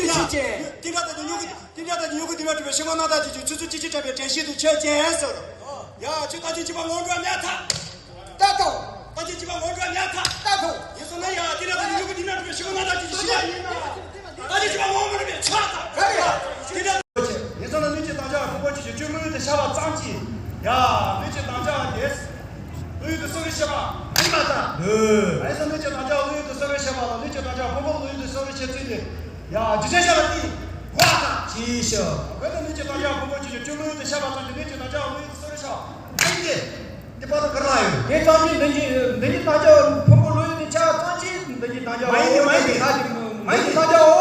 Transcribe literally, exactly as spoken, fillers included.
ཡ། ཡ། དེ་འདྲ་དང་ཉོ་གི་དེ་འདྲ་དང་ཉོ་གི་དེ་འདྲ་གྲུབ་པའི་ཤི་མ་ན་ད་ཅི་ཅུ་ཆུ་ཚོད་ཅི་ཅི་འཁྲབ་པའི་དྲན་ཤེས་དུ་ཆོད་ཅན་ཟེར། ཡ། ཆུ་ད་ཅི་ཅི་པ་ངོ་འགྲོ་ནས་ཐ། ད་དོ། ད་ཅི་ཅི་པ་ངོ་འགྲོ་ནས་ཐ། ད་དོ། ཡིན་སོང་ན་ཡ་དེ་འདྲ་དང་ཉོ་གི་དེ་འདྲ་གྲུབ་པའི་ཤི་མ་ན་ད་ཅི་ཅི་ཤི་མ་ཡིན་ན། ད་ཅི་ཅི་པ་ངོ་མ་རུ་པའི་ཆ་ད། ཧ་ཡ། དེ་འདྲ། ཡིན་སོང་ན་ནུས་ཀྱི་དང་ཆ་ཕུང་པོ་ཆུ་ཆུ་ཆུ་མོའི་དུ་ཤ་བ་ཙམ་གྱིས། ཡ། ནུས་ཀྱི་དང་ཆ་དེ། ལུས་དུ་གསོ་བའི་ཤེས་པ་མ་ཡིན་པ་དང་། ཨེ། ཨེ་ས་ནུས་ཀྱི་དང་ཆ་ལུས་དུ་གསོ་བའི་ཤེས་པ་དང་ནུས་ཀྱི་དང་ཆ་ཕུང་པོ་ལུས་དུ་གསོ་བའི་ཤེས་ཚུལ་དེ། ཡ། རྒྱུ་ཆ་ཤེས་པ་དེ་གོ་བ་དང་ཅིའི་ཕྱིར། འོན་ཏེ་ནུས་ཀྱི་དང་ཆ་ཕུང་པོ་ཆུ་ཆུ་ཆུ་མོའི་དུ་ཤ་བ་ཙམ་གྱིས་ནུས་ཀྱི་དང་ཆ་ལུས་དུ་གསོ་བའི་ཤེས་པ་མ་ཡིན་ཏེ། དེ་པར་དུ་ག་རེ་ལ་ཡོད། དེ་ཚང་གི་འདི་གི་འདི་གི་ཐང་ཆ་ཕུང་པོ་ལུས་དེ་ཆ་ཚང་གི་འདི་གི་ཐང་ཆ་མ་ཡིན་དེ་མ་ཡིན་དེ། ད་གི་མ་ཡིན་དེ། ཐང་ཆ་འོ།